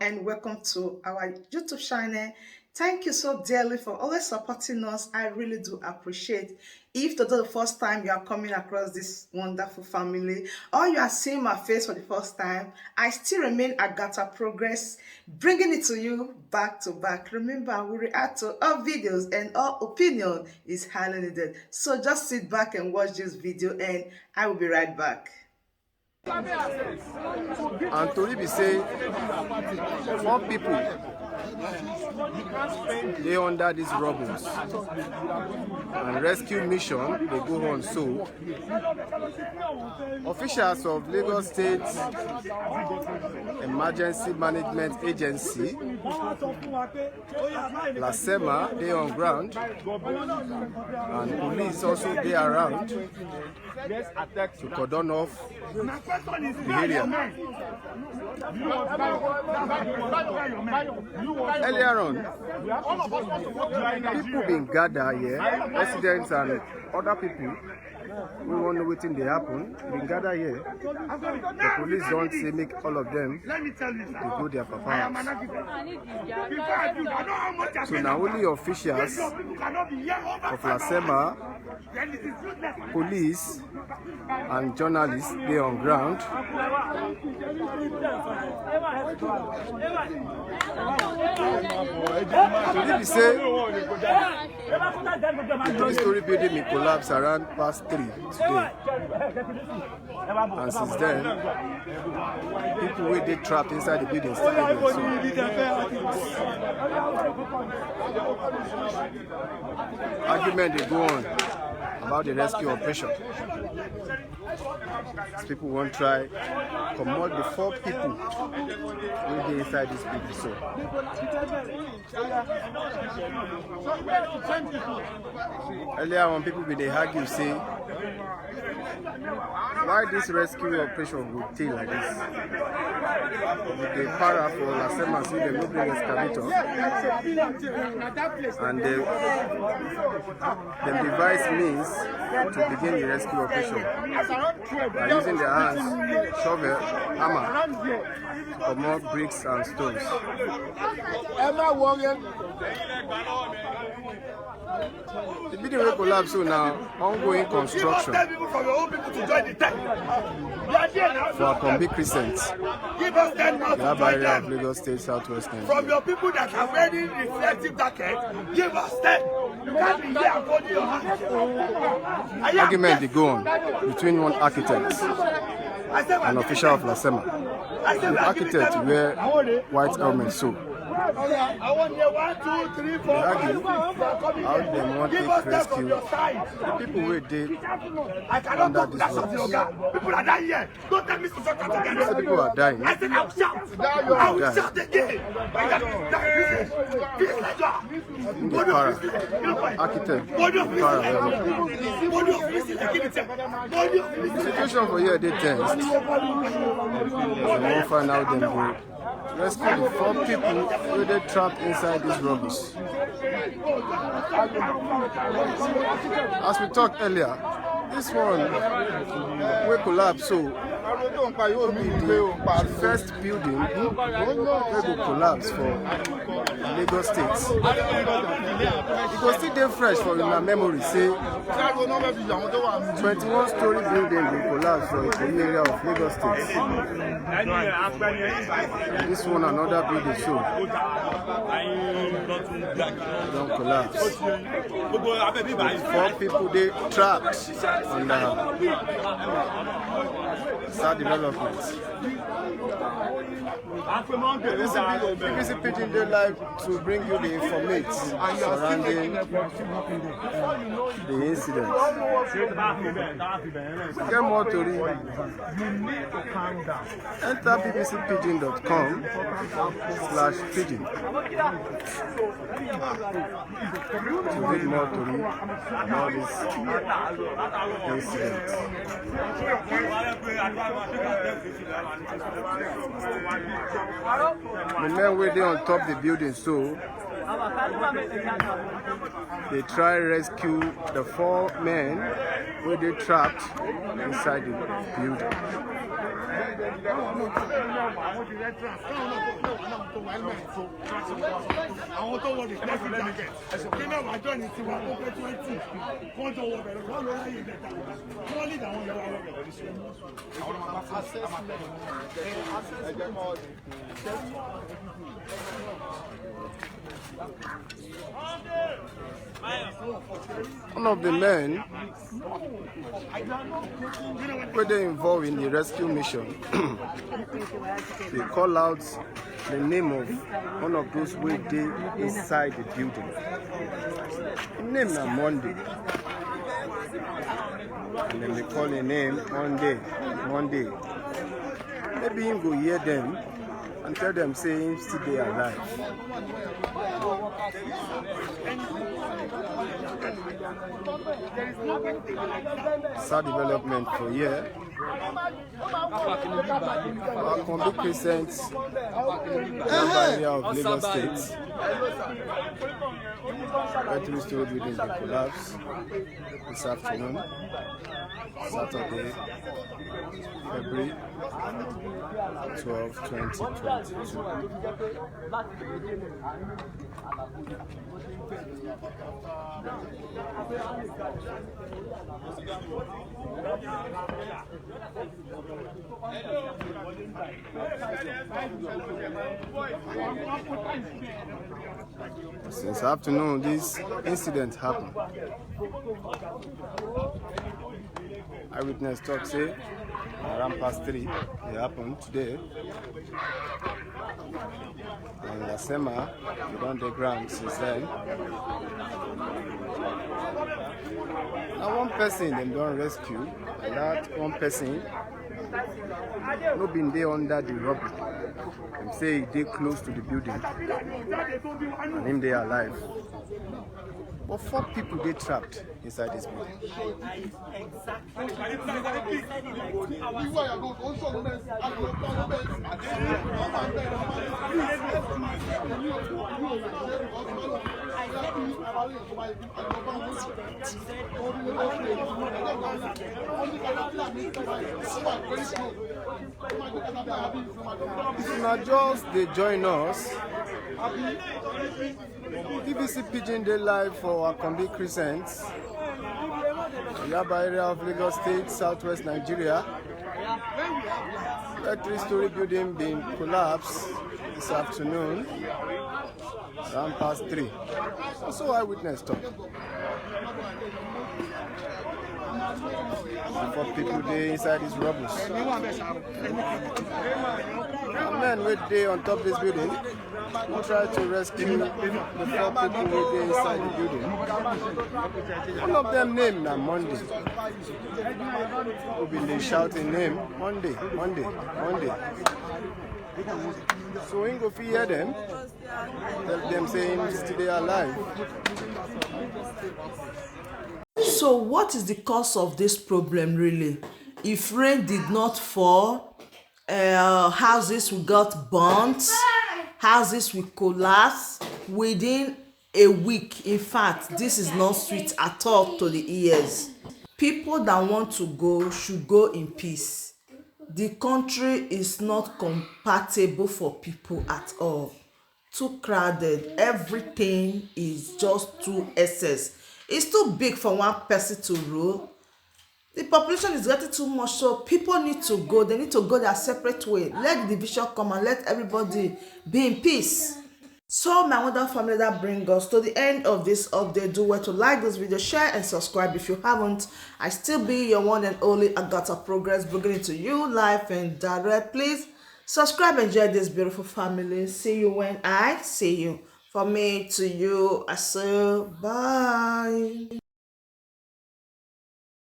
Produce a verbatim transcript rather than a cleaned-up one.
And welcome to our YouTube channel. Thank you so dearly for always supporting us. I really do appreciate. If today the first time you are coming across this wonderful family, or you are seeing my face for the first time, I still remain Agatha Progress, bringing it to you back to back. Remember, we react to all videos and all opinion is highly needed. So just sit back and watch this video, and I will be right back. And tori be say four people dey under these rubbles, and rescue mission dey go on. So officials of Lagos State Emergency Management Agency, LASEMA, dey on ground, and police also dey around to cordon off the area. Earlier on, people bin gather here, residents and other people wey wan know wetin dey happen, bin gather here. The police don say make all of them dey go their papa house. So na only officials of LASEMA, police and journalists dey on ground. Tori be say the three-story building bin collapse around past three today. And since then, people wey dey trapped inside the building still dey there. So argument dey go on about the rescue operation. These people wan try comot the four people wey dey inside this building. So earlier on, people bin dey argue say why this rescue operation go take like this. With the para for LASEMA say dem no bring excavator, and the dem devise means to begin the rescue operation by using their hands, shovel, hammer, comot bricks and stones. The building wey collapse so na ongoing construction for Akombi Crescent, Yaba area of Lagos State, Southwest Nigeria. From your people that are wearing reflective jacket, give us ten. You can't be here and folding your hands. Argument dey go on between one architect and official of LASEMA. The architect wear white helmet so. They argue how dem wan take rescue the people wey dey under this rubble. People are dying. Don't tell me to shut up again. People are dying. I said, I'll shout. I will shout again. By that, that, this is, this is like that. The para, architect, para. The situation for here dey tense. We wan find out dem go rescue the four people wey dey trapped inside this rubble. As we talk earlier, this one wey collapse so be the first building wey go collapse for Lagos State. E go still dey fresh for una memory say twenty-one story building bin collapse for Ikoyi area of Lagos State. This one, another building so don collapse. Four people dey trapped under sad development. B B C Pidgin dey live to bring you the informate surrounding the incident. Get more tori, enter B B C Pidgin dot com slash pidgin to read more tori about this incident. The men wey dey on top the building so dey try rescue the four men wey dey trapped inside the building. Àwọn tó wọ the plastic jacket, kí mẹ́wàá jọ ní tiwa tó pé twenty, wọ́n jọ wọ bẹ̀rẹ̀, wọ́n lọ láyé ìbẹ̀ta, wọ́n lè dà wọ́n yọ wọ́n bẹ̀rẹ̀. One of the men wey dey involved in the rescue mission dey call out the name of one of those wey dey inside the building. Im name na Monday. And dem dey call im name Monday, Monday. Maybe im go hear dem and tell dem say im still dey alive. Sad development for here. Akombi Crescent, Yaba area of Lagos State. Where three-story building dey collapse this afternoon, Saturday, February twelve, twenty twenty-two. Since afternoon, this incident happened. Eyewitness talk say around past three, it happened today. And Lasema, we don dey ground since then. Na one person dem don rescue, and that one person no bin dey under the rubble. Dem say e dey close to the building, and him dey alive. But four people dey trapped inside this building. If una just dey join us, B B C Pidgin dey live for Akombi Crescent, Yaba area of Lagos State, southwest Nigeria, where three-story building bin collapse this afternoon around past three. Also, eyewitness talk. Four people dey inside this rubble. Men wey dey on top this building, who try to rescue the four people wey dey inside the building. One of them name na Monday. Who bin dey shout im name, "Monday, Monday, Monday." So im go fit hear dem, tell dem say im still dey alive. So what is the cause of this problem really? If rain did not fall, uh, houses will got burnt, houses will collapse within a week. In fact, this is not sweet at all to the ears. People that want to go should go in peace. The country is not compatible for people at all. Too crowded. Everything is just too excess. It's too big for one person to rule. The population is getting too much, so people need to go. They need to go their separate way. Let the division come and let everybody be in peace. So, my wonderful family, that brings us to the end of this update. Do well to like this video, share and subscribe if you haven't. I still be your one and only Agatha Progress, bringing it to you live and direct. Please subscribe and join this beautiful family. See you when I see you. For me to you, I say bye.